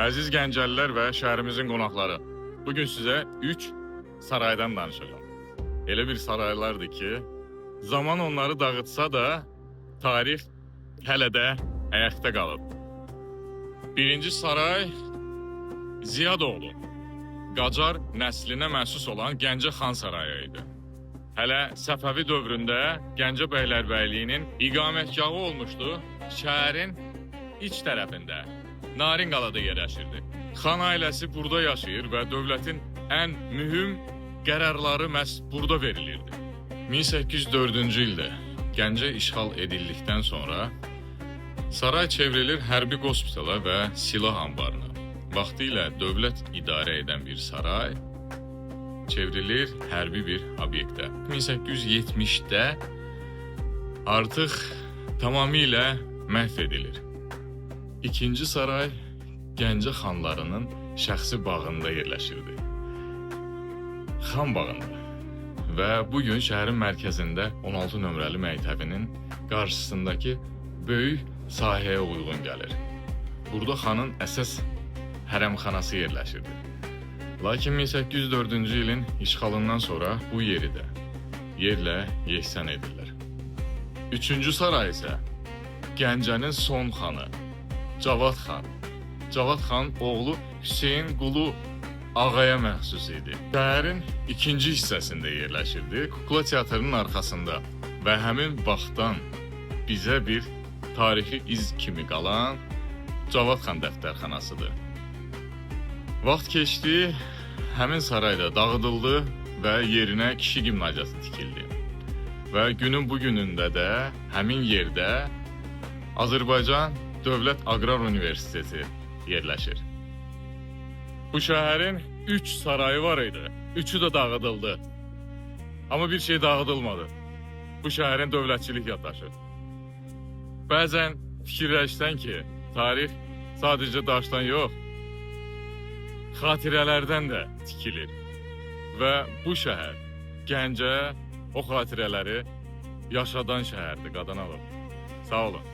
Əziz Gəncəlilər və şəhərimizin qonaqları, bugün sizə 3 saraydan danışacağam. Elə bir saraylardır ki, zaman onları dağıtsa da, tarix hələ də ayaqda qalıb. Birinci saray Ziyadoğlu, Qacar nəslinə məxsus olan Gəncə xan sarayı idi. Hələ Səfəvi dövründə Gəncə bəylərbəyliyinin iqamətgahı olmuşdu şəhərin iç tərəfində, Narinqalada yerləşirdi. Xan ailəsi burada yaşayır və dövlətin ən mühüm qərarları məhz burada verilirdi. 1804-cü ildə Gəncə işğal edildikdən sonra saray çevrilir hərbi qospitala və silah anbarına. Vaxtilə dövlət idarə edən bir saray çevrilir hərbi bir obyektə. 1870-də artıq tamamilə məhv edilir. İkinci saray Gəncə xanlarının şəxsi bağında yerləşirdi. Xan bağında. Və bu gün şəhərin mərkəzində 16 nömrəli məktəbinin qarşısındakı böyük sahəyə uyğun gəlir. Burada xanın əsas hərəmxanası yerləşirdi. Lakin 1804-cü ilin işğalından sonra bu yeri də yerlə yeksan edirlər. Üçüncü saray isə Gəncənin son xanı Cavad xan. Cavad xan oğlu Hüseyn Qulu ağaya məxsus idi. Şəhərin ikinci hissəsində yerləşirdi, Kukla teatrının arxasında və həmin vaxtdan bizə bir tarixi iz kimi qalan Cavad xan dəftərxanasıdır. Vaxt keçdi, həmin saray da dağıdıldı və yerinə kişi gimnaziyası tikildi. Və günün bu günündə də həmin yerdə Azərbaycan Dövlət Aqrar Universiteti yerləşir. Bu şəhərin 3 sarayı var idi. Üçü də dağıdıldı. Amma bir şey dağıdılmadı. Bu şəhərin dövlətçilik yaddaşı. Bəzən fikirləşsən ki, tarix sadəcə daşdan yox, xatirələrdən də tikilir. Və bu şəhər Gəncə o xatirələri yaşadan şəhərdir, qadan alım. Sağ olun.